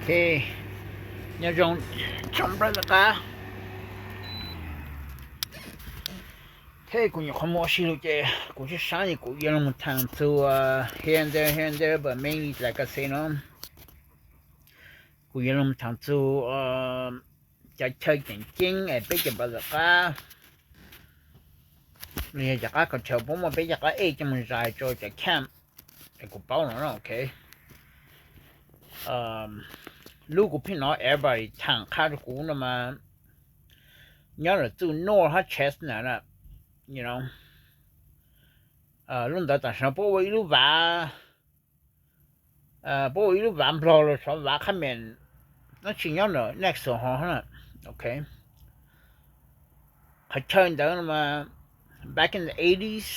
Hey, nyob zoo tsoom pab tom qab. Thiab kuv nyuam qhuav mus ua si lawm ces kuv sab sab es kuv yuav los mus tham txug here and there, here and there, but mainly like I say no, kuv yuav los mus tham txug cov chaw tseem ceeb es peb cov pab tom qab los yog cov qab kho chaw puab muaj peb cov qab ej coj mus zais rau cov camp es kuv paub no, ok. Lub kuv pheej hnov everybody tham qha rau kuv no mas nyob ntawm txuj North hab Chestnut na, you know, lub ntawd tam sim no puab ua ib lub vav, puab ua ib lub vav nplog los xyov vav qhab mem, tab sis nyob ntawm next to hov na, ok. Qhov chaw ntawd no mas back in the eighties,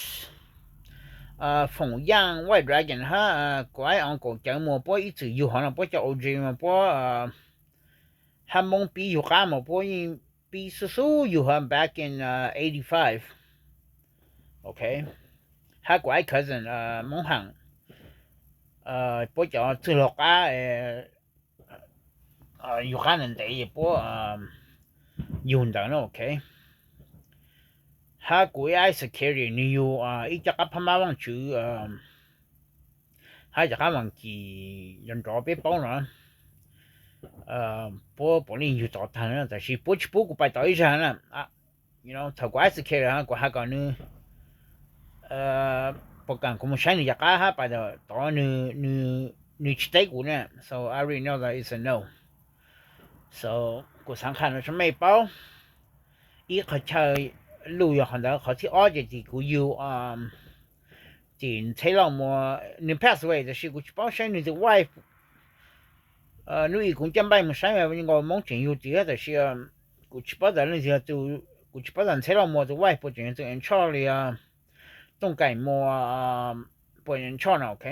Foom Yaaj, White Dragon hab kuv ib uncle cawv muag puab ib txwm yug hov no, puab cov O G mas puab hab Moob pib yug qab mas puab yeej pib xub xub yug hov back in eighty five, ok. Hab kuv ib cousin Moob Haam, puab cov txwj laug qab yug qab ntev ntev es puab yug ntawd na, ok. Hab kuv ib ib security nws yug ib co qab phab mab Vaajtswv hab cov qab Vaas Kis nrov nrov peb paub no, puab puav leej yug tod tag na, tab sis puab tsis pub kuv pais tod ib zag na. Thaum kuv ib security kuv has kom nws puas kam kuv mus saib nws cov qab hab pais tod, nws tsis teb kuv na, so I already know that it's a no. So kuv xaav qha no rua mej paub. Ib qhov chaw lug yog qhov ntawd, qhov thib ob ces tim kuv yug tim Ntxheb Lauj Muas, nws pass away tab sis kuv tsis paub saib nws tus wife, nub i kuv caj npaij mus saib nkaus Moob tseem yug tim tab sis kuv tsis paub tas leej twg, kuv tsis paub tas Ntxheb Lauj Muas tus wife puas tseem yog tus in charge li Tooj Kaim Muas puas in charge no, ok.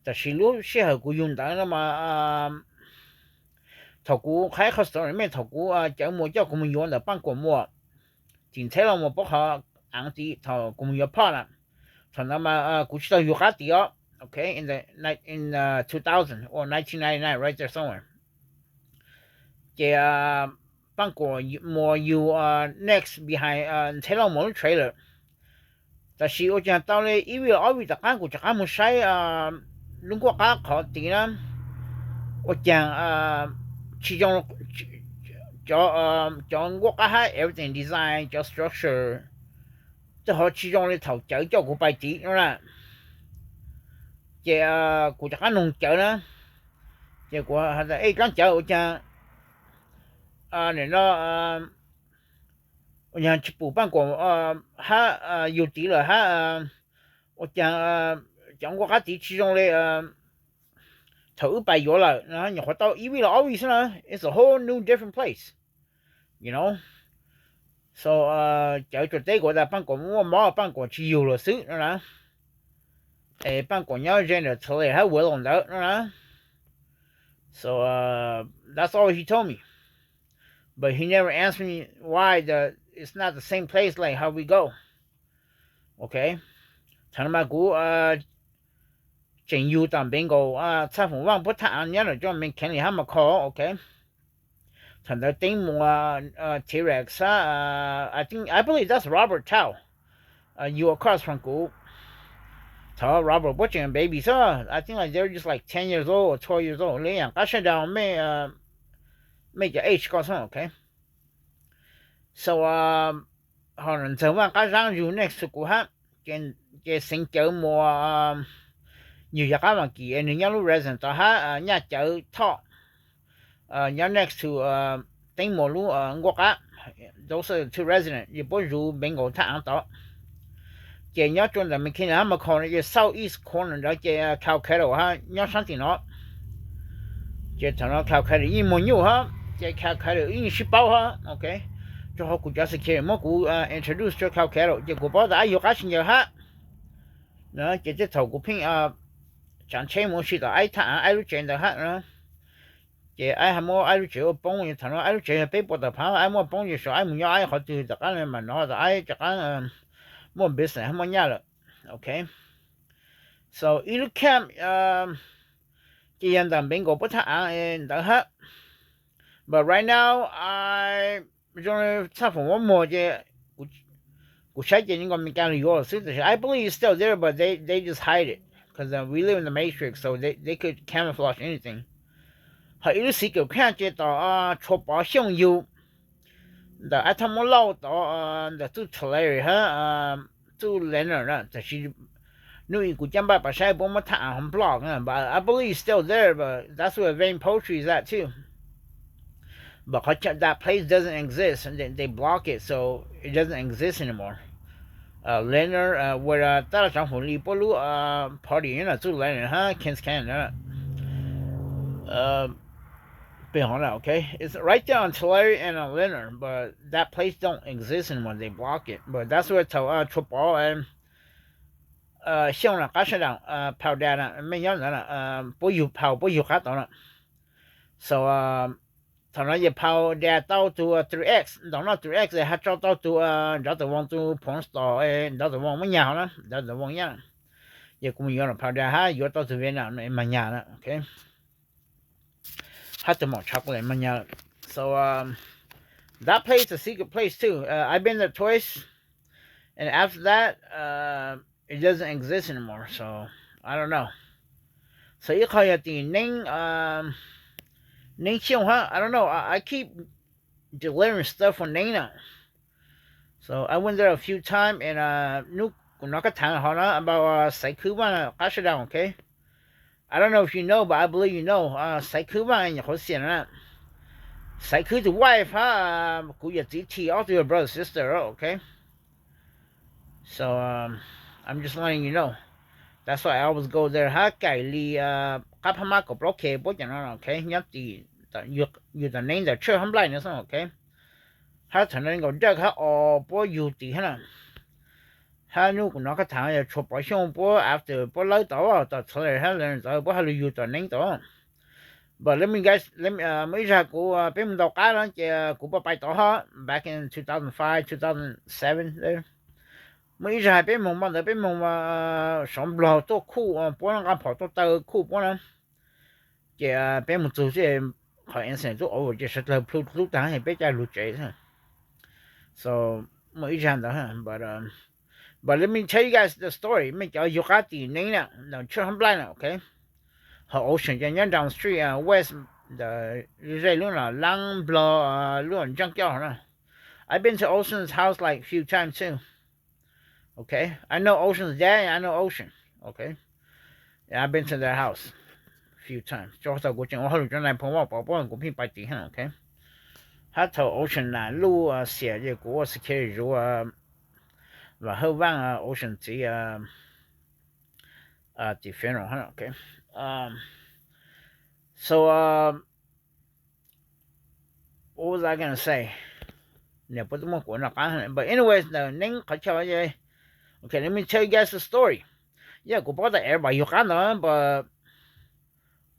Tab sis lub sij hawm kuv yug ntawd no mas thaum kuv qha ib qho story rua mej, thaum kuv cawv muas coj kuv mus yuav ntawm Paaj Kuam Muas tim Ntxheb Lauj Muas puab qhov aav tid, thaum kuv mus yuav phoj na, thaum ntawd mas kuv tsis tau yug qab tid os, ok, in two thousand or nineteen ninety-nine, right there somewhere. Ces Paaj Kuam Muas yug next behind Ntxheb Lauj Muas lub trailer. Tab sis ua caag tau li ib vij los ob vij tom qab kuv rov qab mus saib lub nkuaj qab qhov tid na, ua caag tsis zoo, cov nkuaj qab hab everything design, cov structure tej ho tsis zoo li thaum cawv coj kuv pais tid no na. Ces kuv rov qab noog cawv na, ces kuv has tas, ej dlaab cawv, ua caag nim no ua caag tsis pum Paaj Kuam hab yug tid lawm hab, ua caag cov nkuaj qab tid tsis zoo li thaum wb pais yuav lawm no? Nyuam qhuav tau ib vij los ob vij xwb na, it's a whole new different place, you know. So cawv tsuas teb kuv tas Paaj Kuam muaj mob, Paaj Kuam tsis yug lawm xwb no na. Es Paaj Kuam nyob ze ntawm Tulare hab Willow ntawd no na. So that's all he told me. But he never asked me why the, it's not the same place, like, how we go. Ok. Thaum no mas kuv tseem yug tom Bengal, txhaj Foom Vaaj puab thaj aav nyob ntawm cov McKinley hab McCall, ok. Thaum ntawd teeb muas T-Rex hab, I think, I believe that's Robert Tau, yug across from kuv. Thaum Robert puab tseem baby xwb, I think like they're just like ten years old or twelve years old, li yaam qab sab nraud mej, mej cov age ko xwb, ok. So ho Ntxawg Vaaj qab zaab yug next to kuv hab, ces Xeev Cawv Muas yug yog qab Vaas Kis, nwg nyob lub residence tod hab Nyaj Cawv Thoj nyob next to teeb muas lub nkuaj qab, those are the two residence, ces puab zuv Bengal thaj aav tod. Ces nyob rua ntawm McKinley hab McCall no ces south east corner ntawd ces Calcado hab nyob saab tim no. Ces thaum no Calcado yeej muag nyuj hab, ces Calcado yeej sib paub hab, ok. Rua qhov kuv cov security muab kuv introduce rua Calcado ces kuv paub tas aib yug qab tsis ncaws hab. Ces tej thaum kuv pheej tsaav tsheb mus ua si tom aib thaj aav aib lub tsev ntawd hab. Ces aib hab muab aib lub tsev ua poob, thaum no aib lub tsev yog peb puas tawm phaav, aib muab poob ces so aib mus nyob aib qhov twg tom qab mam nov tas aib rov qab muaj business hab muaj nyaj lawm, ok. So ib lub camp Ib yam ntawm npe nkaus puab thaj av ntawd hab. But right now I zoo li txhaj foom muab muag ces kuv saib ces nkaus Meskas los yuav xwb, tab sis I believe it's still there, but they they just hide it because we live in the matrix, so they they could camouflage anything. Ho ib lub xis kawm kheej ces tom Tshuav Pov Xyooj yug ntawm ab thaj muab lauj tod ntawm txuj Tulare hab txuj Leonard na, tab sis hnub i kuv caj npaj pab saib puab muab thaj av ho block, but I believe it's still there, but that's where Vane Poultry is at too. But qhov that place doesn't exist. They, they block it, so it doesn't exist anymore. Leonard, where tab laj tsaav hum li puab lub party na, txuj Leonard hab Kings Canyon na. Peb hov na, okay, it's right there on Tulare and on Leonard, but that place don't exist anymore. They block it, but that's where thaum Tshuav Pov Xyooj na, qab sab daum Phaus Das na, mej nyob ntawd na, puab yug Phaus, puab yug qab tod na. So thaum no yog Phaus Das tau tug three X, ntaus noj three X has tso tau tug Nrov Tawm Voos tug porn star, Nrov Tawm Voos muab nyag hov na, Nrov Tawm Voos nyab. Yog kuv mus yuav los Phaus Das hab yuav tau tug Vietnam no mas nyag na, okay. Hab tug maum tshav kuv lam mas nyag lawm. So that place is a secret place too. I've been there twice, and after that it doesn't exist anymore. So I don't know. So ib qho yog tim Neeb, Neeb Xyooj hab, I don't know. I keep delivering stuff for Neeb na. So I went there a few times, and hnub kuv nov kab thaav hov na about Xaiv Khwb Vaj qab sab daum, okay. I don't know if you know, but I believe you know Xaiv Khwb Vaj nyuam qhuav xiam na. Xaiv Khwb tug wife hab kuv yawm txiv Thi ob tug yog brother sister, okay. So I'm just letting you know. That's why I always go there hab kaim li qab phab mab kaum plaub K puab cov no, okay, nyob tim yug tom Neeb ntawm Church hab Nplaij no xwb, okay. Hab thaum no nkaus Dawj hab O puab yug tim hab na. Hab hnub kuv nov kab thaav yog Tshuav Pov Xyooj puab after puab lawb tod tom Tulare hab Leonard tod puab hab lug yug tom Neeb tod. But let me guess, muaj ib zag kuv, peb mus ntaus qab no ces kuv pab pais tod hab back in two thousand five, two thousand seven. Muaj ib zag peb moog npaum ntawd peb moog sov nplog tuaj khuj puab, nqaj phom tuaj taw khuj puab na. Ces peb moog txug ces qhov incident tuaj over ces sawv dlawg plhu dlub taag ces peb ca lug tsev. So muaj ib zag ntawd, but let me tell you guys the story. Mej cov yug qab tim Neeb na, ntawm Church hab Nplaij na, okay. Ho Ocean ces nyob down the street, west, ntawm ze lub no Laab Nplog, lub ntsaaj coj na. I've been to Ocean's house like few times too. Okay, I know Ocean's dad and I know Ocean. Okay, yeah, I've been to their house few times. Tso thaum kuv tseem ua hauj lwm rau nais phoo Vaj Pov puab kuv pheej pais tim hab, okay. Hab thaum Ocean nam luj xiam ces kuv ua security zuv Vam Hawj Vaaj, Ocean txiv, tim funeral hab, okay. So what was I gonna say? Niam puab twb muab kuv noj qab, but anyways, ntawm Neeb qhov chaw, okay, let me tell you guys the story. Yog kuv paub tas everybody yug qab ntawd, but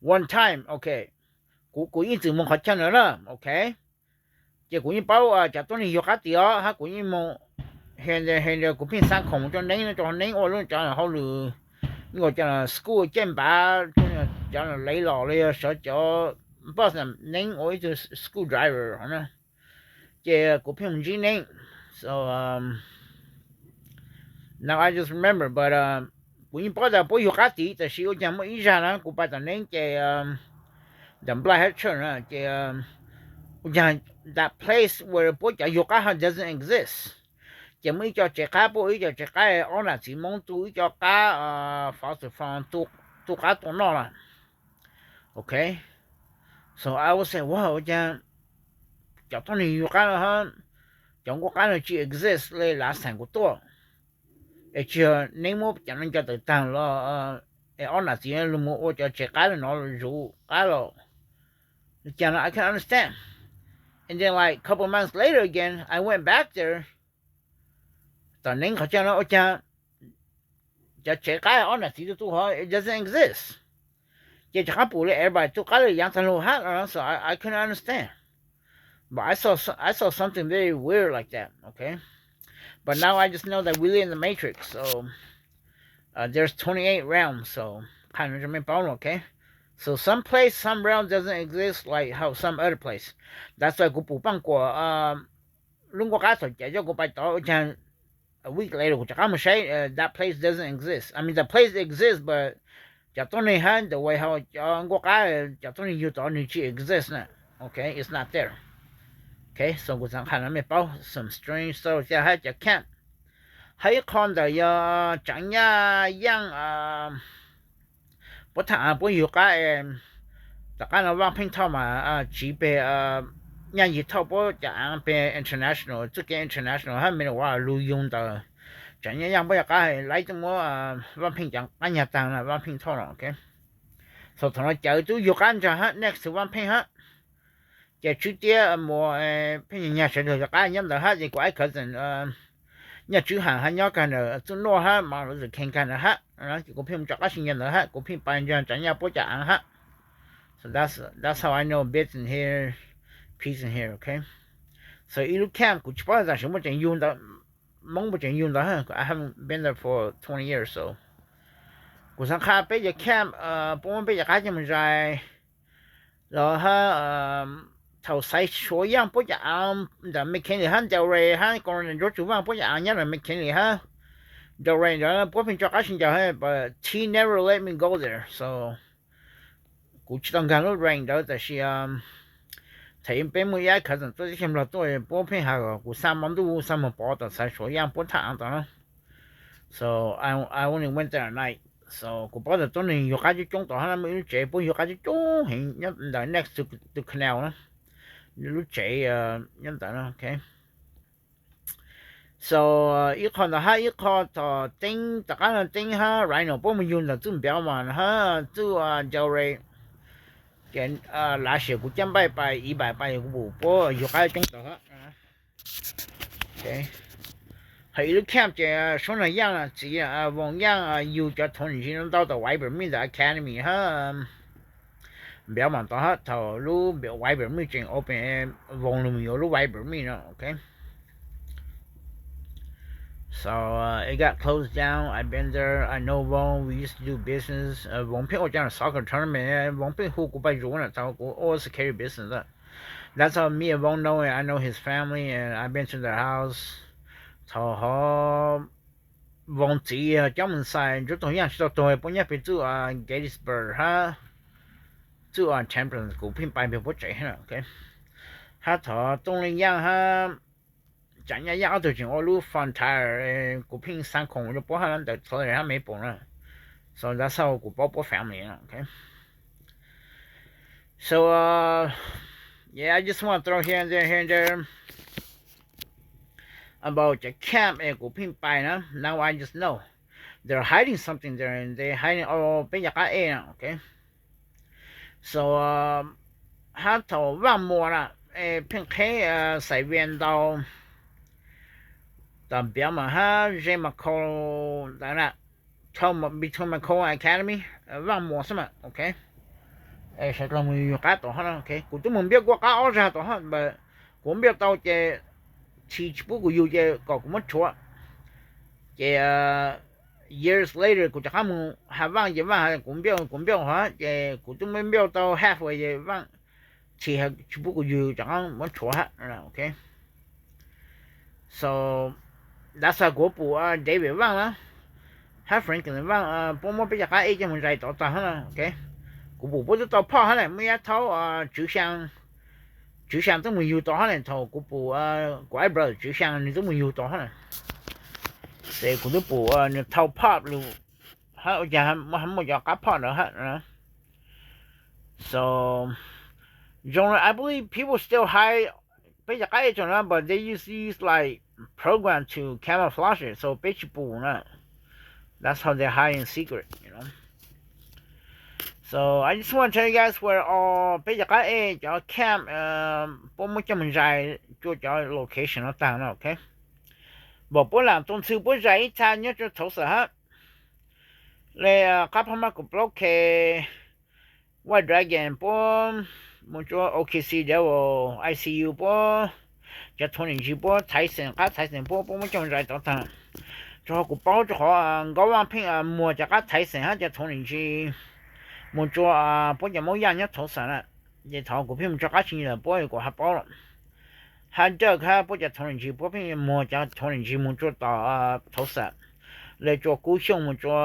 one time, okay, kuv kuv yeej txwm moog qhov chaw ntawd na, okay. Ces kuv yeej paub cov tuab neeg yug qab tid os, hab kuv yeej moog, he he kuv pheej xaa khoom rau Neeb, rau Neeb ua lub cov hauj lwm, nkaus cov school caij npav, cov lev los los yog sawv cov bus, Neeb ua ib tug school driver hov na. Ces kuv pheej mus ntsib Neeb. So now I just remember, but kuv yeej paub tas puab yug qab tid, tab sis ua caag muaj ib zag na kuv pais tom Neeb ces ntawm Nplaij hab Church na ces ua caag that place where puab cov yug qab hab doesn't exist. Ces muaj ib co tsev qab, puab ua ib co tsev qab, ob nam txiv Moob tu ib co qab, foster farm, tu qab tua noj na. Okay, so I was saying, wow, ua caag cov tuab neeg yug qab no hab cov nkuaj qab no tsi exist le last time kuv tuaj. Es tsi yog Neeb muab cov no nco tawm taag los es ob nam txiv lug mus ua cov tsev qab le no zuv qab los. Caag no I can understand. And then like couple months later again, I went back there. Tom Neeb qhov chaw no ua caag cov tsev qab ob nam txiv tu tu hov it doesn't exist. Ces rov qab pum le everybody tu qab le yaav taag lug hab los, so I couldn't understand. But I saw I saw something very weird like that, okay? But now I just know that we live in the matrix, so there's twenty-eight realms, so qha no rau mej paub, okay? So some place, some realm doesn't exist like how some other place. That's why kuv pum paaj kuam lub nkuaj qab thaum cav coj kuv pais tod ua caag a week later kuv rov qab mus saib, that place doesn't exist. I mean, the place exists, but cov tuab neeg hab the way how cov nkuaj qab cov tuab neeg yug tod nws tsis exist na. Okay, it's not there. Okay, so kuv xaav qha no mej paub some strange stories hab cov camp. Hab ib qho ntawm yog tsaav nyaj yaaj puab tham puab yug qab, tom qab no Vaaj Pheej Thoj mas tsiv peg nyaj yig thoj puab cov aav peg international, txuj kev international hab me lug ua lug yug ntawm tsaav nyaj yaaj puab cov qab, lawv tuaj muab Vaaj Pheej cov qab nyag taag na, Vaaj Pheej Thoj no. So thaum no cawv tub yug qab ntsaag hab next to Vaaj Pheej hab, ces Tswb Tiab Muas pheej nyag nyag sawv daws cov qab nyob ntawd hab, ces kuv ib cousin Nyaj Tswb Haas hab nyob kag ntawm Txuj Nuaj hab Martin Luther King kag ntawd hab, ces kuv pheej mus rov qab sib ntsia ntawd hab, kuv pheej pais ntsia tsaav nyaj puab cov aav hab. So that's, that's how I know business here, peace in here, okay? So ib lub camp kuv tsis paub tam sim muaj tseem yug ntawd, Moob puas tseem yug ntawd, I haven't been there for twenty years, so kuv xaav qha peb cov camp puab muab peb cov qab coj mus zais los hab, thaum Xaiv Suav Yaaj puab cov aav ntawm McKinley hab Delray hab Colonel George Vaaj puab cov aav nyob ntawm McKinley hab Delray ntawd puab pheej tso qab sib ncaws, but he never let me go there, so kuv tsis tau nkaag lub range ntawd. Tam sis thaum peb muaj ib cousin tuaj teb chaws Nplog tuaj, puab pheej has kom kuv xa mo ntuj xa moog pov tom Xaiv Suav Yaaj puab tham tod na. So I only went there at night. So kuv paub tas tuab neeg yug qab coob coob tod hab, muaj ib lub tsev puab yug qab coob coob heev nyob ntawm next to, to canal na, lub tsev nyob ntawd na, okay. So ib qho ntawd hab ib qho tom Teeb, tom qab no Teeb hab Rhino puab mus yug ntawm txuj Belmont hab txuj Delray, ces lav sim kuv caj npaij pais ib npaim pais kuv pum puab yug qab coob tod hab. Hab ib lub camp ces Suab Nag Yaaj txiv Voos Yaaj yug cov thaum ntsis no ntau tom White Burmese ntawm Academy hab Belmont tod hab, thaum lub White Burmese tseem open, Voos lug mus yuav lub White Burmese no, okay. So it got closed down. I've been there. I know Voos. We used to do business. Voos pheej ua cov soccer tournament, Voos pheej hu kuv pais zuv na thaum kuv ua security business. That's how me and Voos know, and I know his family and I've been to their house. Thaum hov Voos txiv coj mus xais Ntsuab Toog Yaaj tsis tau tuag, puab nyob peg txuj Gettysburg hab txuj Templars, kuv pheej pais peg puab tsev hab. Hab thaum Tooj Leej Yaaj hab Tsaav Nyaj Yaaj ob tug tseem ua lub Frontier, kuv pheej xaa khoom rau puab hab ntawm Tulare hab Maple na. So that's how kuv paub puab family na, okay. So yeah, I just want to throw here and there, here and there about cov camp es kuv pheej pais na. Now I just know they're hiding something there, and they hiding all peb cov qab ej na, okay. So hab thaum Vaaj Muas na, pheej qheb Xais Vias ntau, tom Belmont hab ze McCall ntawd na, between McCall Academy, Vaaj Muas xwb mas, okay. Sawv dlawg mus yug qab tom hab, okay. Kuv twb mus npiaj kuaj qab ob zag tom hab, but kuv npiaj tau ces tsis, tsis pub kuv yug ces kom kuv muab tshuav. Ces years later kuv rov qab mus has Vaaj ces Vaaj has kuv npiaj, kuv npiaj hov ces kuv twb muab npiaj tau halfway ces Vaaj tsis, tsis pub kuv yug, rov qab muab tshuav hab, okay. So that's why kuv pum David Vaaj na hab Franklin Vaaj puab muab peb cov qab ej coj mus zais tod tag hab na, okay. Kuv pum puab twb tau phoj hab na, muaj ib yam thaum Tswv Xyaa, Tswv Xyaa twb mus yug tod hab na, thaum kuv pum kuv ib brother Tswv Xyaa nws twb mus yug tod hab na. Ces kuv twb pum nws thau phoj lug hab, ua cas muaj cov qab phoj ntawd hab. So zoo, I believe people still hide peb cov qab ej tso na, but they use, use like program to camouflage it, so peb tsis pum na. That's how they hide in secret, you know. So I just want to tell you guys where all peb cov qab ej cov camp puab muab coj mus zais rua cov location no tag no, okay. Npaum puab lam tau ntxhw puab zais ib txha nyob rua Tulsa hab, le qab phab mab kuv plaub K, White Dragon puab, mus rua O K C Devil, I C U puab, cov thaum nim ntsis puab thaiv xeem, qab thaiv xeem puab, puab muab coj zais tod tag. Rua qhov kuv paub, rua qhov Nkauj Vaaj Pheej muag cov qab thaiv xeem hab cov thaum nim ntsis mus rua puab cov Moob Yaj nyob Thauv Xam na. Ces thaum kuv pheej mus rua qab tsi lawm puab kuv ho paub lawm. Hab Dawj hab puab cov Thauv Lis Ntsis puab pheej muag cov Thauv Lis Ntsis mus rua tom Thauv Xam, le rua Kub Xyooj mus rua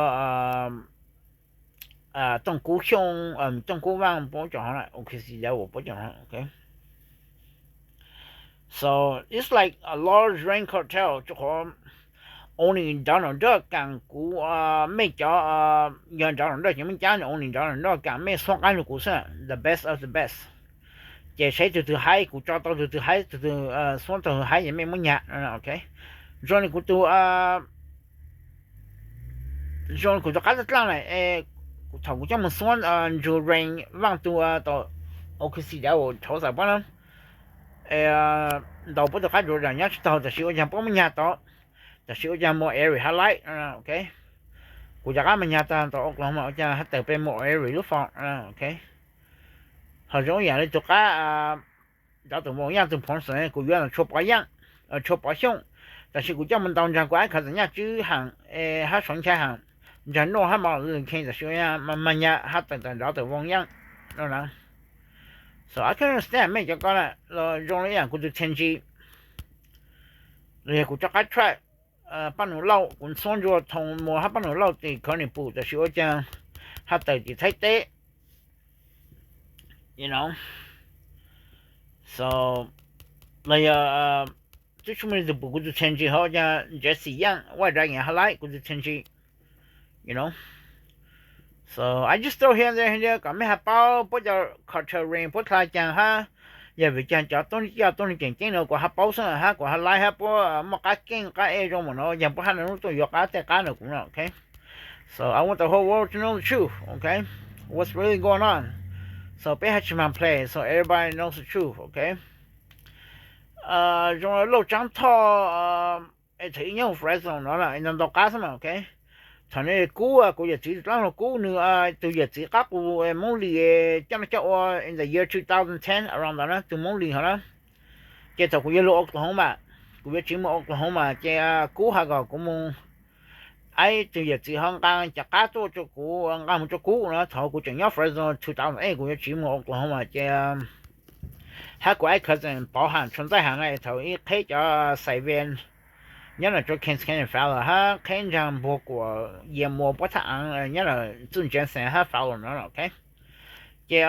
Tooj Kub Xyooj, Tooj Kub Vaaj puab cov, Oquisi Dawv puab cov. So it's like a large ring cartel, rua qhov only Donald Duck kaam kuv mej cov, yog Donald Duck cov Moob Yaj, only Donald Duck kaam mej xuab qaab rua kuv xwb, the best of the best. Ces saib tug twg haib kuv tso tau tug twg haib, tug twg xuab tau tug haib ces mej muab nyag. Zoo li kuv tug, zoo li kuv tug qab dlaaj dlaaj na, thaum kuv coj moog xuab ntsug Rain Vaaj tug tom Oquisi Dawv Thauv Xam puab na, ntaus puab tug qab dlaaj dlaaj nyob tsi taug, tab sis ua caag puab muab nyag tau, tab sis ua caag Mount Airy hab Light, ok. Kuv cov qab mas nyag taag tom Oklahoma, ua caag hab tawm peb Mount Airy lub fo, ok. Ho zoo ib yaam le tug qab nrov tug Voos Yaaj tug Ponson, kuv yuav tshua pov yaaj, tshua pov xyooj, tab sis kuv coj moog ntaus nraag kuv ib khawv txam nyaj tswb haam hab Suav Nchai haam, nraag nuaj hab Martin Luther King, tab sis ua caag mas nyag hab tawm tawm nrov tug Voos Yaaj no na. So I can understand mej cov ko na, los zoo le yaam kuv tug Txhiaj Ntsis, los yog kuv rov qab try Paj Nus Lauj, kuv xuab ntsug Thoo Muas hab Paj Nus Lauj tim Kearney Pum, tab sis ua caag hab tawm tim Thaib teb, you know. So los yog tub tsi muaj leej twg pum kuv tug Txhiaj Ntsis hov, ua caag Jesse Yaaj, White Dragon hab Light kuv tug Txhiaj Ntsis, you know. So I just throw here and there, kom mej hab paub puab cov culture ring puab dlaag caag hab yog vim caag cov tub coj tub neeg tseem ceeb no kuv hab paub xwb hab kuv hab laib hab puab muaj qab keej qab ej zoo mum no, yog puab hab nub tuaj yuav qab tej qab no kuv no, ok. So I want the whole world to know the truth, okay? What's really going on? So peb hab tsi mag play, so everybody knows the truth, okay? Zoo le Lauj Tsaab Thoj, es thaum ub nyob Fresno no na, ntau ntau qab xwb mas, ok. Thaum nws kub, kuv yawm txiv tug dlaab hluas kub, nws tug yawm txiv qab qus Moob Lis coj noj coj ua in the year two thousand ten around ntawd na, tug Moob Lis hov na. Ces thaum kuv yuav lug Oklahoma, kuv yuav tsiv moog Oklahoma ces kub has kom kuv moog, ib tug yawm txiv hov nqaa cov qab tuaj rua kuv, nqaa moog rua kub no, thaum kuv tseem nyob Fresno two thousand eight, kuv yuav tsiv moog Oklahoma ces hab kuv ib cousin Pov Ham, tshua ntxaij heev na, thaum ub qheb cov xais ven nyob nram rua Kings Canyon Fallow hab qheb nraag npuag kuam Yia Muas puab thaj aav nyob nram txuj Jensen hab Fallow no, ok. Ces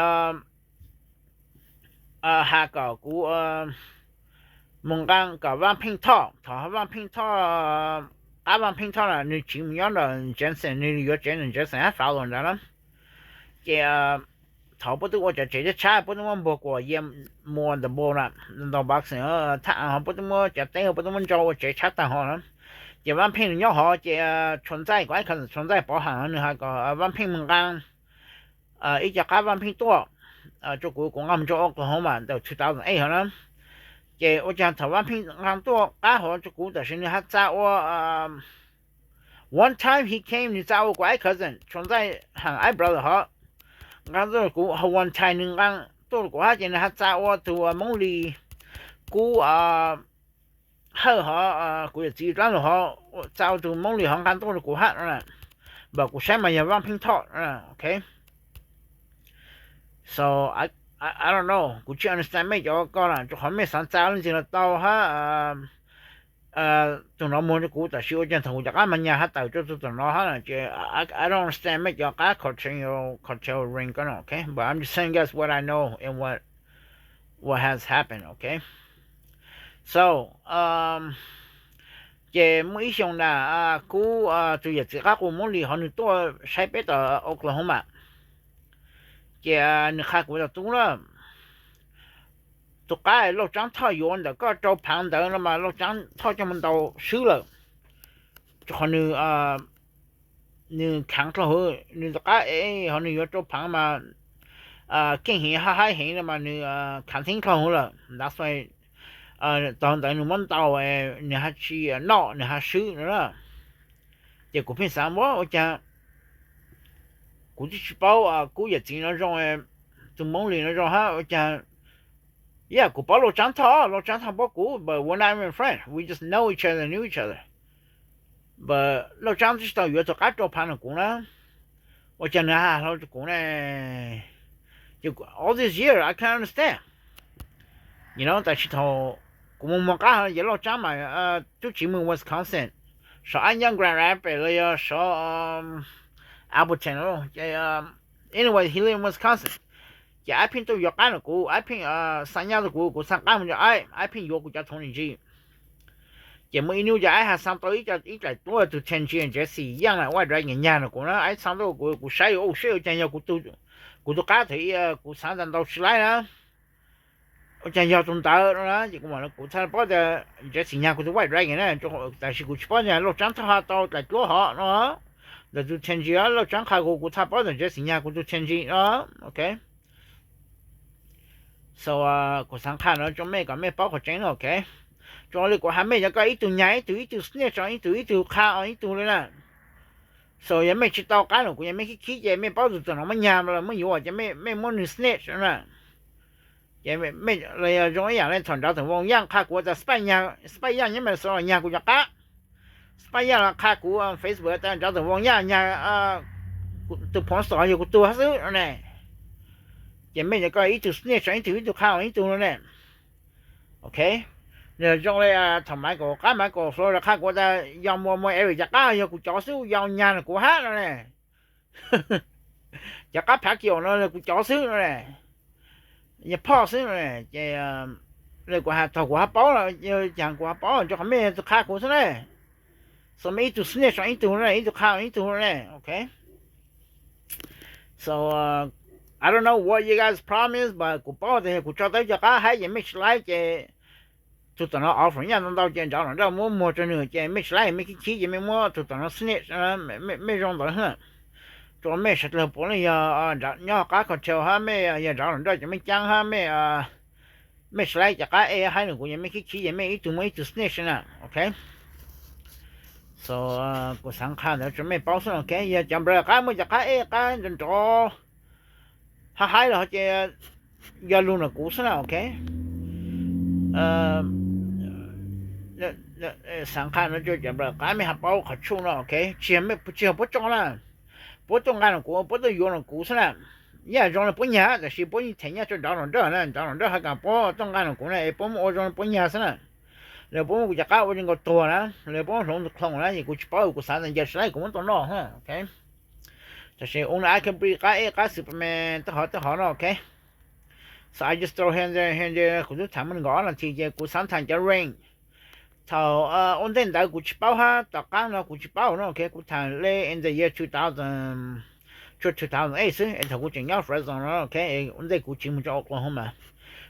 has kom kuv moog nqaa kom Vaaj Pheej Thoj, thaum Vaaj Pheej Thoj, qab Vaaj Pheej Thoj na nws tsiv moog nyob nram Jensen, nws yuav tsev nram Jensen hab Fallow ntawd na. Ces thaum puab twb ua cov tsev tshab tshab, puab twb muab npuag kuam Yia Muas ntawm npoo na, ntau boxing thaj aav hov puab twb muab cov teb puab twb muab ntsau ua tsev tshab taag hov na. Ces Vaaj Pheej nws nyob hov ces tshua ntxaij, kuv ib cousin tshua ntxaij Pov Ham nws has kom Vaaj Pheej moog nqaa ib co qab Vaaj Pheej tuaj rua kuv, kuv nqaa moog rua Oklahoma ntawm two thousand eight hov na. Ces ua caag thaum Vaaj Pheej nqaa tuaj qab hov rua kuv tab sis nws has txav ua, one time he came, nws txav ua kuv ib cousin tshua ntxaij Ham ib brother hov, nqaa tuaj kuv, ho one time nws nqaa tuaj kuv hab ces nws has txav ua tug Moob Lis kub Hawj hov, kuv yawm txiv dlaab lug hov, txav ua tug Moob Lis hov nqaa tuaj rua kuv hab no. Npaum kuv saib mas yog Vaaj Pheej Thoj, ok. So I don't know, kuv tsi understand mej cov ko na, rua qhov mej xaav txav leej twg los tau hab tug no muag rua kuv tab sis ua caag thaum kuv cov qab mas nyag hab tawm rua tug tom no hab na ces I don't understand mej cov qab cartel, cartel ring ko no, ok, but I'm just telling you guys what I know and what, what has happened, ok. So ces muaj ib xyoo na, kub tug yawm txiv qab qus Moob Lis hov nws tuaj saib peb tom Oklahoma, ces nws qha kuv tas tub na, tug qab Lauj Tsaab Thoj yuav ntawm koj rau phaav ntawd no mas Lauj Tsaab Thoj coj moog ntaus swb lawm, rua qhov nws, nws khaav dlhau hwv, nws tug qab es hov nws yuav rau phaav mas keej heev hab haib heev no mas nws khaav theeb dlhau hwv lawm, that's why tog ntawd nws muab ntaus, nws has tsi noj nws has swb no na. Ces kuv pheej xaav ua caag, kuv twb tsi paub kub yawm txiv no zoo, tug Moob Lis no zoo hab ua caag. Yeah, kuv paub Lauj Tsaab Thoj, Lauj Tsaab Thoj paub kuv, but we're not even friend, we just know each other, knew each other. But Lauj Tsaab twb tsi tau yuav tug qab rau phaav no kuv na. ua cas nws hais hlo rau kuv ne? Ces all this year I can't understand. Tam sis thaum kuv mus muag qab ces Lauj Tsaab mas tub txiv mus Wisconsin, sov ab nyob Grand Rapids los yog sov Appleton, ces anyway he live in Wisconsin. Ces ab pheej tuaj yuav qab nrog kuv, ab pheej xa nyab rau kuv, kuv xa qab mus rau ab, ab pheej yuav kuv cov thoov ntsis. Ces muaj ib hnub ces ab has xaa tau ib daim duab tus Ten G Jesse Young na, White Dragon nyag nrog kuv na, ab xaa tau kuv, kuv saib ua saib ua cas yog kuv tus qab thaum ub kuv xav ntau ntau tsis laib na, ua cas yog tus ntawd no na. Ces kuv mam li kuv txhaj paub tias Jesse nyag kuv tus White Dragon na, tab sis kuv tsis paub tias Lauj Tsaab tau has tau daim duab hov no, ntawm tus Ten G Lauj Tsaab qha kuv, kuv txhaj paub tias Jesse nyag kuv tus Ten G no, ok. So kuv xav qha no rau mej kom mej paub qhov tseeb no, ok. Zoo li kuv has mej cov ko ib tug nyag ib tug, ib tug snitch, ib tug ib tug qha ib tug li na. So yog mej tsis tau qab nrog kuv, yog mej khib khib ces mej paub tus twg no muab nyag los muab yuav ces mej muab nws snitch na. Ces los yog zoo ib yam li thaum nrad tus Voos Yaj qha kuv tas Spy Yaj nyob Minnesota nyag kuv cov qab. Spy Yaj los qha kuv Facebook tas nrad tus Voos Yaj nyag tus porn star yog kuv tug hab xwb no ne. Ces mej cov ko ib tug snitch ib tug, ib tug qha ib tug no ne. Ok. Yog zoo li thaum Michael, qab Michael Flores qha kuv tas yog muaj muaj Eric cov qab yog kuv cov xwb, yog nyag nrog kuv hab no ne. Cov qab phav kiv no yog kuv cov xwb no ne, yog phoj xwb no ne. Ces li kuv has thaum kuv hab paub los cas kuv hab paub rau qhov mej tus qha kuv xwb ne. So mej ib tug snitch ib tug, ib tug qha ib tug ne, ok. So I don't know what you guys problem is, but kuv paub tias yog kuv tso tau cov qab hab ces mej tsis laib ces tus tom no offer nyaj ntau ntau ces nrad los nraj muab muag rau nws ces mej tsis laib mej khib khib ces mej muab tus tom no snitch, mej zoo ntawd. Rau mej sawv dlawg puav leej yog nyob qab cartel hab mej yog nrad los nraj cov mej caab hab mej, mej tsis laib cov qab ej hab nrog kuv ces mej khib khib ces mej ib tug muab ib tug snitch na, ok. So kuv xaav qha ntawd rau mej paub xwb, ok. Yog cov npawg qab muaj cov qab ej qab nrov nrov hab haib los ces yog lug ntawm kuv xwb na, ok. Xaav qha no rau cov npawg qab mej hab paub qhov tshuaj no, ok. Tsis yog puab tso na, puab tuaj nqa ntawm kuv, puab tuaj yuav ntawm kuv xwb na. Yam zoo li puab nyag tab sis puab yeej them nyaj rau nrad los nraj na, nrad los nraj has kom puab tuaj nqa ntawm kuv na es puab muab ua zoo li puab nyag xwb na. Los puab muab kuv cov qab ua zoo nkaus tuag na, los puab muab hloov tus clone na, ces kuv tsis paub, kuv xav tas ncaws tsis laib kuv muab tau noj, ok. Tab sis ua no I can breed qab ej qab Superman tej hov tej hov no, ok. So I just throw here and there, here and there, kuv twb tham muaj nees nkaum ob nas this ces kuv xav tham cov range. Thaum ua ntej ntawd kuv tsis paub hab tom qab no kuv tsis paub no, ok. Kuv tham li in the year two thousand, two thousand eight xwb es thaum kuv tseem nyob Fresno no, ok. Ua ntej kuv tsiv mus rau Oklahoma mas,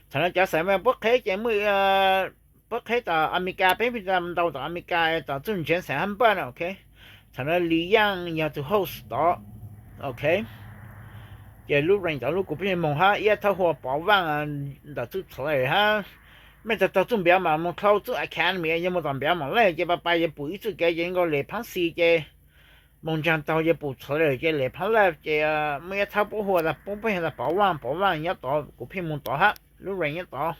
thaum no cov xaiv mas puab qheb ces muaj, puab qheb tom Amelikas, peb pheej ntau tom Amelikas tom txuj ntseev xaiv hab npaj no, ok. Thaum no Li Yaaj yog tus host tod, ok. Ces lub range tod lub kuv pheej moog hab ib yam thaub hu ua Pov Vaaj ntawm txuj txhawv hab, mej tau taug txuj npiav mas moog dlhau txuj academy, yog moog tom npiav mam lej ces pais pais yuav pum ib txuj kev ces nkaus lem phaab xis ces moog ntsaag taug yuav pum txhawv lawm ces lem phaab laj ces muaj ib yam thaub puab hu tas puab pheej has tas Pov Vaaj, Pov Vaaj nyob tod, kuv pheej moog tod hab lub range nyob tod.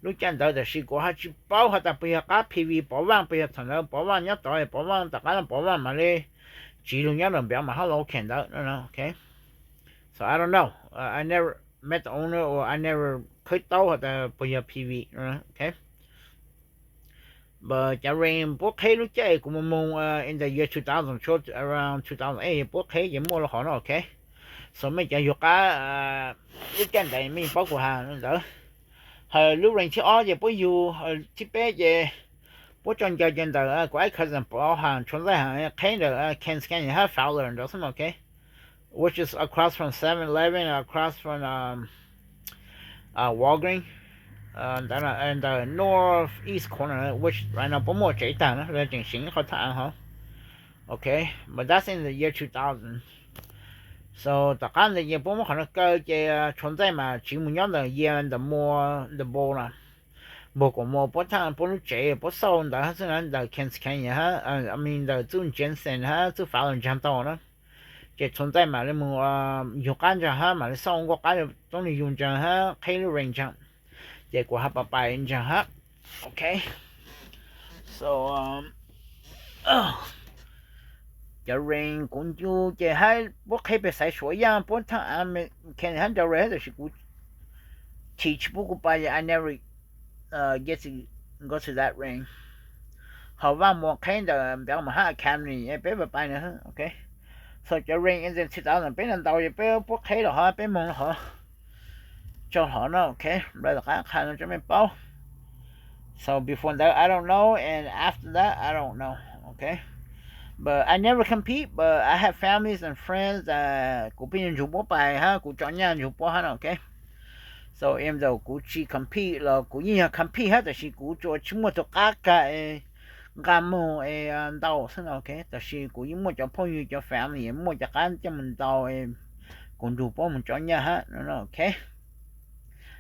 Lub caij ntawd tab sis kuv hab tsis paub has tas puas yog qab P V Pov Vaaj, puas yog thaum ntawd Pov Vaaj nyob tod, Pov Vaaj tom qab no Pov Vaaj mam li tsiv lug nyob ntawm npiav mas hab location ntawd, ok. So I don't know, I never met the owner or I never khwv taub has tas puas yog P V, ok. But cov range puab qheb lub caij kuv moog moog in the year two thousand, around two thousand eight puab qheb ces muaj lub hov no, ok. So mej cov yug qab lub caij ntawd mej paub kuv has ntawd. Hawm lub range thib ob ces puab yug, thib peb ces puab tso ncaws ces ntawm kuv ib cousin Pov Has, Tshua Ntxaij Has qheb ntawm Kent Canyon hab Fowler ntawd xwb, ok. Which is across from Seven Eleven, across from Walgreens, ntawm north east corner, which right now puab muaj tsev tag na, lawv tseem seev qhov thaj av hov. Ok, but that's in the year two thousand. So tom qab ntawd ces puab muab qhov no kaw ces Tshua Ntxaij mas tsiv mus nyob ntawm yia ntawm mua ntawm npau na. Npau kuas muaj puab thaj puab lub tsev puab xauj ntawd hab xwb na, ntawm Kent Canyon hab, I mean ntawm txuj Jensen hab txuj Fowler ntsaag tau na. Ces Tshua Ntxaij mam li mus yug qab ntsaag hab mam li xauj nkuaj qab toob li yug ntsaag hab qheb lub range ntsaag. Ces kuv hab pais pais ntsaag hab. Ok. So, Cov rain kuv ncu ces hab puab qheb peg Xaiv Suav Yaj, puab thaj av Kane hab Delray hab, tab sis kuv chim tsis pub kuv pais, I never get to go to that rain. Ho Vaj Muas qheb ntawm Belmont hab Academy peb pais pais na, ok. So cov rain in the two thousand peb ntau ntau, peb puab qheb los hov, peb moog los hov, tsaug hov no, ok. Nplai tom qab qha no tso mej paub. So before that I don't know, and after that I don't know, ok. But I never compete, but I have families and friends, kuv pheej nrug puab pais hab kuv tso nyaj nrug puab hab no, ok. So even though kuv tsis compete los kuv yeej yog compete hab, tab sis kuv tsuas tsis muaj tug qab kag nqa moog es ntau xwb no, ok. Tab sis kuv yeej muaj cov phooj ywg cov family muaj cov qab coj moog ntau, kuv nrug puab moog tso nyaj hab no, ok.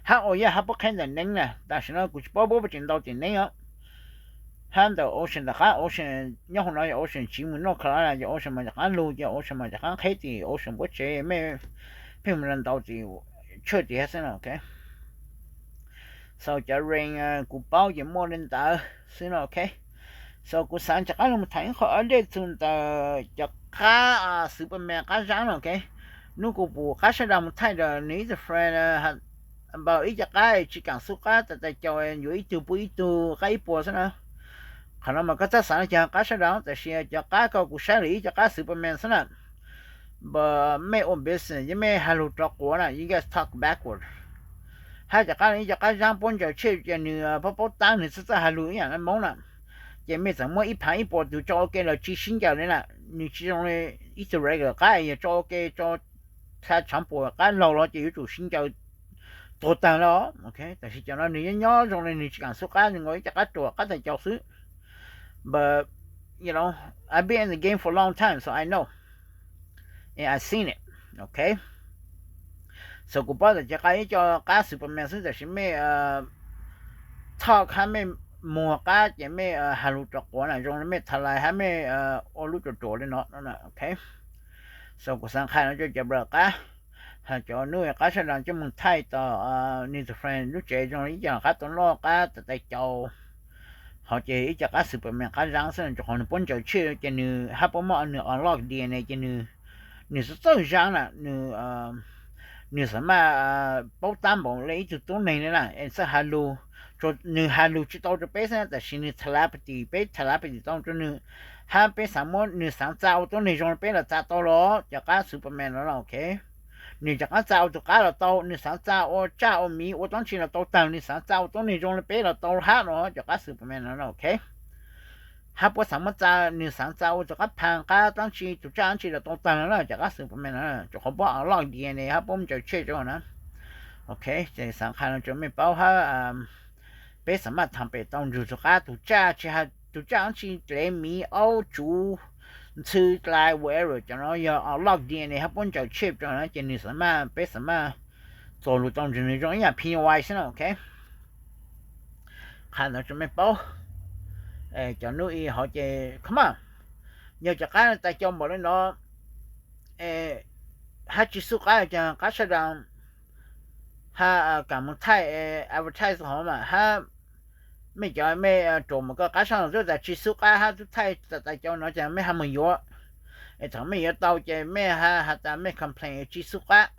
Hab ua yaj hab puab qheb ntawm Neeb na, tam sim no kuv tsis paub puab puas tseem ntau tim Neeb os. Hab ntawm Ocean tom qab, Ocean nyob hauv no yog Ocean tsiv moog North Carolina, yog Ocean mas cov qab lug, yog Ocean mas cov qab qheb tim Ocean puab tsev, mej pheej moog ntau tim tshaj tim hab xwb no, ok. So cov rain kuv paub ces muaj li ntawd xwb no, ok. So kuv xaav rov qab lug moog tham ib qho update txug ntawm cov qab Superman qab zaab no, ok. Nub kuv pum qab sab dawg moog thaij rua nwg ib tug friend npaum ib co qab tsis kaam xub qab tas tas caus yuav ib tug pub ib tug qab ib puas xwb na. Qhov no mas koj txhob xaav no ces qab sab dawg, tab sis cov qab ko kuv saib lawm ib co qab Superman xwb na. But mej ua business yog mej has lug rov quav na, you guys talk backward. Hab cov qab ib co qab zaab puab ntsaws tshej ces nwg paub paub taab nwg txhob txawj has lug ib yaam le Moob na. Ces mej txawm muab ib phaav ib puas tug tso ua ke los tsis sib ncaws li na. Nwg tsis zoo li ib tug regular qab yog tso ua ke tso tha tshaav puam qab laug los ces yuav tsum sib ncaws tuag taag le. Ok, tab sis cov no nwg nyob nyob zoo li nwg tsis kaam xub qab, nwg nkaus ib co qab ruam qab tas caus xwb. But you know, I've been in the game for a long time, so I know and I've seen it. Ok, so kuv paub tas cov qab ib co qab Superman xwb, tab sis mej talk hab mej muag qab ces mej has lug rov quav na, zoo li mej tha lais hab mej ua lub ruam ruam li no. Ok, so kuv xaav qha no rua cov brother qab, has cov nub qab sab dawg coj moog thaij tom nwg tug friend lub tsev zoo li ib co qab tau noj qab tas tas caus, ho ces ib co qab Superman qab zaab xwb, rua qhov nwg puab ntsaws tshej ces nwg hab puab muab nwg unlock D N A ces nwg txawj txawj zaab na, nwg xaav maj paub taab npaum le ib tug tuab neeg li na, es txawj has lug, nwg has lug tsis tau rua peb xwb, tab sis nwg telepathy, peb telepathy tau rua nwg, hab peb xaav muab nwg xaav txav ua tuab neeg zoo li peb los txav tau los cov qab Superman no, ok. Nwg rov qab txav ua tug qab los tau, nwg xaav txav ua tsaj ua miv ua dlaab tsi los tau taag, nwg xaav txav ua tuab neeg zoo li peb los tau hab no cov qab Superman no, ok. Hab puab xaav muab txav, nwg xaav txav ua tug qab phaag qab dlaab tsi, tug tsaj dlaab tsi los tau taag no na cov qab Superman no, rua qhov puab unlock D N A hab puab ntsaws tshej rua na. Ok, ces xaav qha no rua mej paub hab peb xaav maj thaam pem tau nrug tug qab, tug tsaj tsi has, tug tsaj dlaab tsi, dlev, miv, aub, tsuv, ntxhw, dlai, whatever, cov no yog unlock D N A hab puab ntsaws tshej rua na, ces nwg xaav maj, peb xaav maj txuas lug tau nrug nwg zoo ib yaam Pennywise xwb na, ok. Qha ntawd rua mej paub. Cov nub i hov ces come on, yog cov qab tas caus npaum le no hab tsis xub qab, cov qab sab dawg hab kaam moog thaij advertise hov mas hab mej cov mej ruam mas koj qab sab dawg tub tas tsis xub qab hab tub thaij tas tas caus no ces mej hab moog yuav. Es thaum mej yuav tau ces mej has tas mej complain tsis xub qab,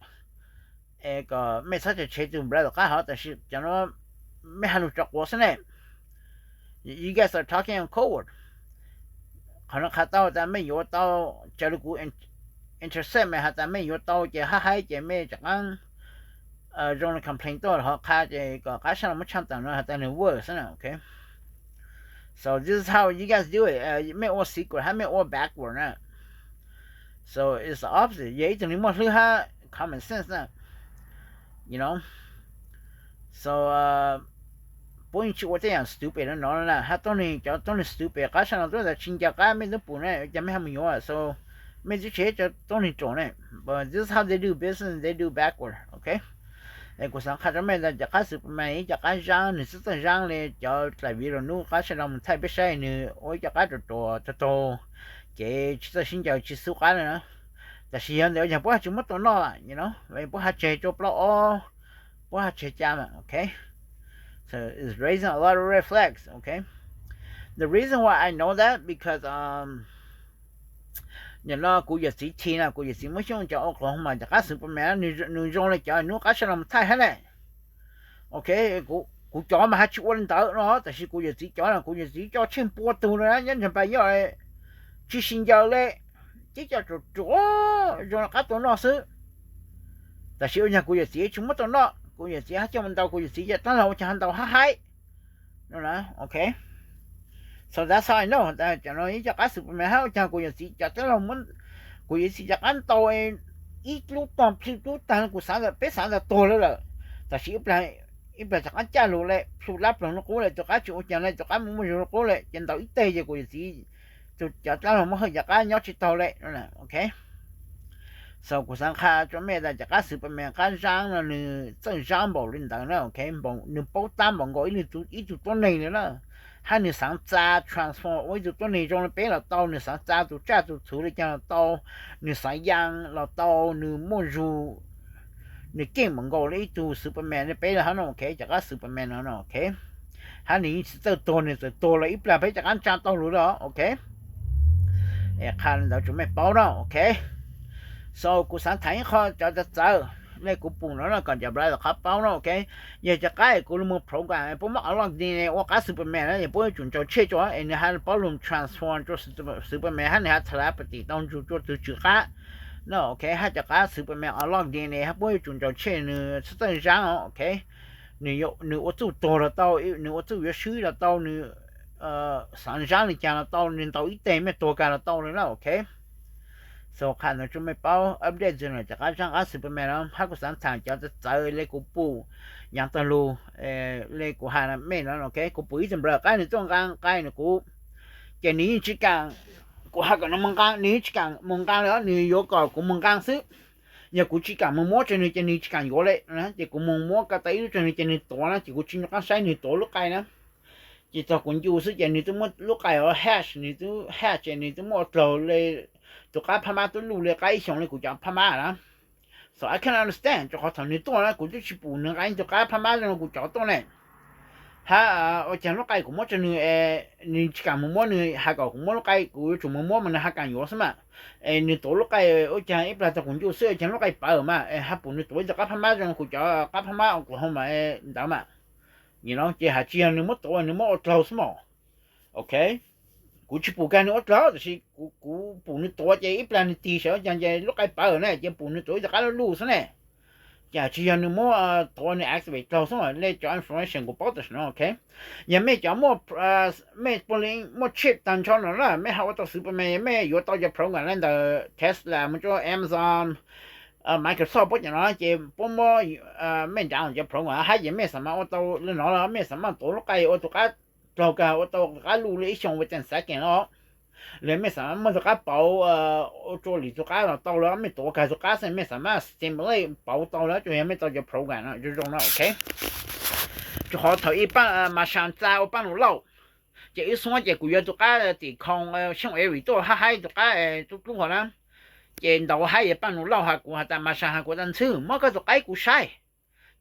es kom mej txhob tseg tshev tug brother tom qab hov, tab sis cov no mej has lug rov quav xwb ne. You guys are talking in code word. Qhov no qha tau tas mej yuav tau, raws li kuv intercept mej has tas mej yuav tau ces hab haib ces mej rov qaab zoo li complain tuaj hov qha ces kom qab sab dawg muab tshaaj tawm no has tas nwg work xwb na, ok. So this is how you guys do it. Mej ua secret hab mej ua backward na. So it's the opposite, yog ib tug neeg muaj hlwb hab common sense na, you know. So puab yeej tsis ua tej yaam stupid no no na, hab tuab neeg, cov tuab neeg stupid qab sab dawg tub tas tsis ncaws qab mej tub pum na, cas mej hab moog yuav? So mej tub tsis yog cov tuab neeg ruam ne. But this is how they do business, they do backward, ok. Es kuv xaav qha rua mej tas cov qab Superman ib co qab zaab, nwg txawj txawj zaab le cov dlaim video nub qab sab dawg moog thaij peb saib, nwg ua ib co qab ruam ruam taug taug, ces tsis txawj sib ncaws tsis xub qab le na. Tab sis yog ntawd yog puab has tsis muab tau noj, puab has tseg rua plaub ob, puab has tseg ca mas, ok. So it's raising a lot of red flags, ok. The reason why I know that because um Nim no kuv yawm txiv Thi na, kuv yawm txiv Muab Xyooj cov Oklahoma cov qab Superman, nws zoo li cov nws qab sab no mus thaij hab ne. Ok, kuv cov mas haj tsis ua li ntawd no, tab sis kuv yawm txiv cov no kuv yawm txiv coj tsheej pua tug na, nyob ntawm Npab Yoj, tsis sib ncaws li, tib co ruam ruam zoo li qab tua noj xwb. Tab sis ua caag kuv yawm txiv tsis muab tau noj, kuv yawm txiv hab coj mus ntaus kuv yawm txiv cov dab laug ua caag hab ntaus hab haib. Ok, so that's how I know, cov no ib co qab Superman hab ua caag kuv yawm txiv cov dab laug, kuv yawm txiv cov qab ntaus ib lub tog plhws lub taag, kuv xaav tas peb xaav tas tuag lawm lawm. Tab sis ib plag cov qab caj lug le plhu lab ploog lub qub le, tus qab tsis ua caag le, tus qab muaj muaj zug lub qub le, ces ntaus ib teg ces kuv yawm txiv cov dab laug muab hawj cov qab nyob tsis taug le. Ok, so kuv xaav qha rua mej tas cov qab Superman qab zaab no nws txawj zaab npaum li ntawd na. Ok, nws paub tab npaum nkaus ib tug tuab neeg li na, hab nws xaav txa transform ua ib tug tuab neeg zoo li peb los tau, nws xaav txa tus tsaj tus txhu li caag los tau, nws xaav yaa los tau, nws muaj zug, nws keej npaum nkaus li ib tug Superman li peb lawm hab no. Ok, cov qab Superman no no, ok, hab nws yeej tsis txawj tuag, nws txawm tuag los ib plag peb cov qab tsa tau lug lawm. Ok, qha li ntawd rua mej paub na. Ok, so kuv xaav tham ib qho cov txawv txawv le kuv pum no no kom cov brother qhov paub na. Ok, yog cov qab kuv lug moog program puab muab unlock D N A ua qab Superman na, yog puab yuav tsum ntaus tsheej rua es nws hab paub lug transform rua Superman hab nws hab telepathy tau ntsug rua tug tswv qab na. Ok, hab cov qab Superman unlock D N A hab puab yuav tsum ntaus tsheej, nws txawj zaab os. Ok, nws ua txuj tuag los tau, nws ua txuj yuav swb los tau, nws xaav zaab li caag los tau, nws ntaus ib teg mej tuag kag los tau li na. Ok, so qha ntawd rua mej paub update txug cov qab zaab qab Superman no, hab kuv xaav tham cov txawv txawv le kuv pum yaav tag lug le kuv has mej no. Ok, kuv pum ib tug brother qab nws tuaj nqaa nqai nws kuv, ces nws yeej tsis kaam, kuv has kom nws moog nqaa nws yeej tsis kaam moog nqaa le, nws yuav kom kuv moog nqaa xwb. Yog kuv tsis kaam moog muab rua nws ces nws tsis kaam yuav le. Ces kuv moog muab ko taw ib lub rua nws ces nws tuav na, ces kuv tsis nco qab saib nws tuav lub qai na. Ces txog kuv ncu xwb ces nws twb muab lub qai ua hash, nws twb hash ces nws twb muab ua dlaug le tus qab phab mab tub luj le qab ib xyoos le kuv cov phab mab na. So I can understand, rua qhov thaum nws tuaj na kuv twb tsis pum nws nqaa ib tug qab phab mab zoo kuv cov tuaj ne. Hab ua caag lub qai kuv muab rua nws, nws tsis kaam moog muab, nws has kom kuv muab lub qai, kuv yuav tsum moog muab mas nws has kaam yuav xwb mas. Es nws tuav lub qai ua caag ib plag txog kuv ncu xwb, ua caag lub qai pawv mas es has pum nws tuav ib tug qab phab mab zoo kuv cov qab phab mab Oklahoma ntawd mas. Ces has tsis yog nws muab tuav, nws muab ua dlaug xwb mos. Ok, kuv tsis pum kag nws ua dlaug, tab sis kuv pum nws tuav ces ib plag nws tig saum ua caag ces lub qai pawv ne, ces pum nws tuav ib tug qab luj luj xwb ne. Ces has tsis yog nws muab tuav, nws activate dlaug xwb le cov information kuv paub tam sim no. Ok, yog mej cov muaj, mej puav leej muaj chip taag nrho no na, mej ho ua tau Superman, mej yuav tau cov program le ntawm Tesla moog rua Amazon, Microsoft puab cov no ces puab muab mej nraav cov program hab ces mej xam mas ua tau le no los mej xam mas tuav lub qai ua tus qab dlaug kag ua tau tus qab luj le ib xyoos within second no. Le mej xam mas muab tus qab pauv ua rua lwm tus qab los tau lawm, mej tuav kag tus qab xwb mej xam mas stimulate pauv tau lawm, tsuas yog mej tau cov program no zoo zoo no. Ok, rua qhov thaum ub Martian txa ua paab lug lauj, ces wb xuab ces kuv yuav tus qab tim khoom xyoob ev tuaj hab haib tus qab tub dlub hov na. Ces ntaus haib yog paab lug lauj has kuv has tas Martian has kuv tas ntxhw muab koj tus qab kuv saib.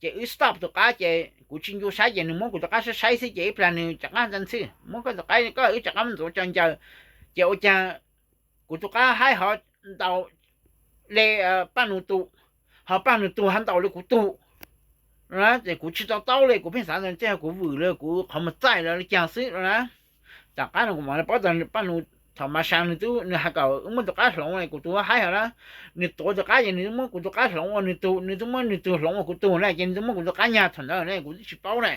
Ces wb stop tus qab ces kuv tsis ncu saib ces nws muab kuv tus qab saib saib xwb ces ib plag nws rov qab tas ntxhw muab koj tus qab, koj wb rov qab muab ntxuav cov ncaws. Ces ua caag kuv tus qab haib hov ntaus le paab lug tug, ho paab lug tug hab ntaus le kuv tug. Ces kuv tsis to taub le, kuv pheej xav tas tej kuv vwm le kuv qhov muag txaij lawm le caag xwb na. Tom qab no kuv mam le paub tas paab lug, thaum Martian nws twb, nws has kom wb muab tus qab hloov le kuv tus haib hov na. Nws tuav tus qab ces nws twb muab kuv tus qab hloov ua nws tug, nws twb muab nws tug hloov ua kuv tug na, ces nws twb muab kuv tus qab nyag thaum ntawd ne, kuv twb tsis paub ne.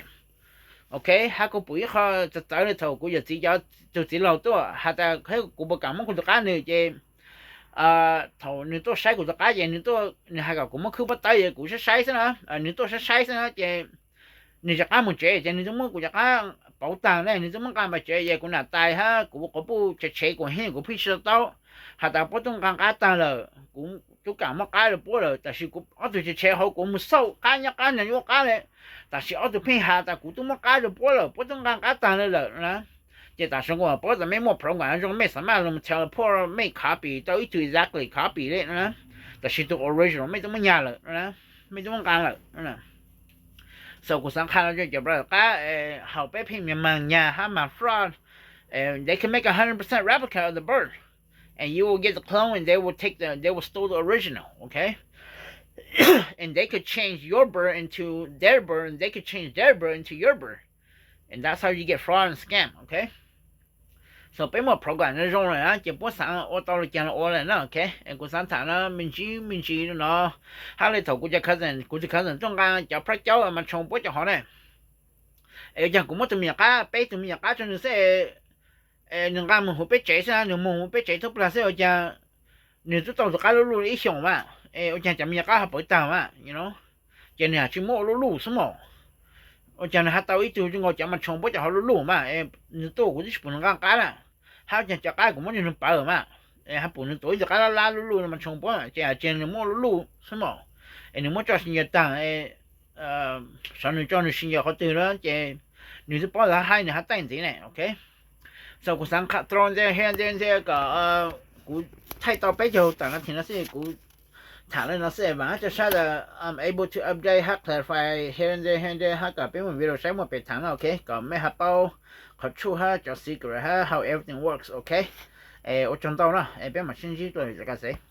Ok, hab kuv pum ib qho txawv txawv le thaum kuv yawm txiv cov tug txiv laug tuaj has tas kuv puas kam muab kuv tus qab nws ces thaum nws tuaj saib kuv tus qab ces nws has kom kuv muab khwb pob tawb es kuv saib saib xwb na. Nws tuaj saib saib xwb na ces nws rov qab mus tsev ces nws twb muab kuv cov qab pauv taag ne, nws twb muab nqaa pais tsev ces kuv nam tais hab kuv quas puj tshev tshev kuv hib kuv pheej tsis to taub. Has tas puab twb nqaa qab taag lawm, kuv tub kam muab qab rua puab lawm, tab sis kuv ob tug tshev tshev hauv kuv mus xauj qab nyob qab nyob qab le. Tab sis ob tug pheej has tas kuv twb muab qab rua puab lawm, puab twb nqaa qab taag le lawm na. Ces tam sim no kuv paub tas mej muaj program zoo mej xam mas lug teleport mej copy tau ib tug exactly copy le na, tab sis tus original mej twb muab nyag lawm, mej twb muab nqaa lawm. So kuv xaav qha rua cov brother qab, hauv peb pheej mas nyag hab mas fraud, they can make a hundred percent replica of the bird. And you will get the clone, and they will take the, they will steal the original, okay? And they could change your bird into their bird, and they could change their bird into your bird. And that's how you get fraud and scam, okay? So peb muaj program no zoo lawm na, ces puab xaav ua tau le caag los ua lawm na, okay? Es kuv xaav tham no me ntsis me ntsis no, hab le thaum kuv cov cousin, kuv cov cousin tuaj nqaa cov practice caub mas tshoov puab cov hov ne, es ua caag kuv muab tug me nyuam qab, peb tug me nyuam qab rua nwg xwb, nwg nqaa moog huv peb tsev xwb, nwg moog huv peb tsev thoob plag xwb, ua caag nwg tub tau tug qab luj luj ib xyoos mas, es ua caag cov me nyuam qab ho pawv taag mas, ces nwg has tsi muab ua luj luj xwb mog. Ua caag nwg has tau ib tug zoo nkaus cov mas tshoov puab cov hov luj luj mas, es nwg tuaj kuv tub tsi pum nwg nqaa qab na, hab ua caag cov qab kuv muab nwg pawv mas, es has pum nwg tuav ib tug qab lab lab luj luj mas tshoov puab, ces has tsi nwg muab ua luj luj xwb mog. Es nwg muab tso sib ncaws taag, xyov nwg tso nwg sib ncaws qhov twg lawm, ces nwg tub paub hab haib nwg hab taij ntxiv ne, okay? So kuv xaav qha rua ntxiv hab ntxiv ntxiv kom kuv thaij tau peb caug tawm no xwb, kuv tham le no xwb, vaam hab coj sab tas I'm able to update hab clarify hab ntxiv hab ntxiv hab kom peb muaj video saib muaj pem thaam no, okay? Kom mej hab paub qhov tshuaj hab cov secret hab how everything works, okay? Es ua tsaug ntau no, es peb maam sib ntsib dlua lwm zaaj kab xev.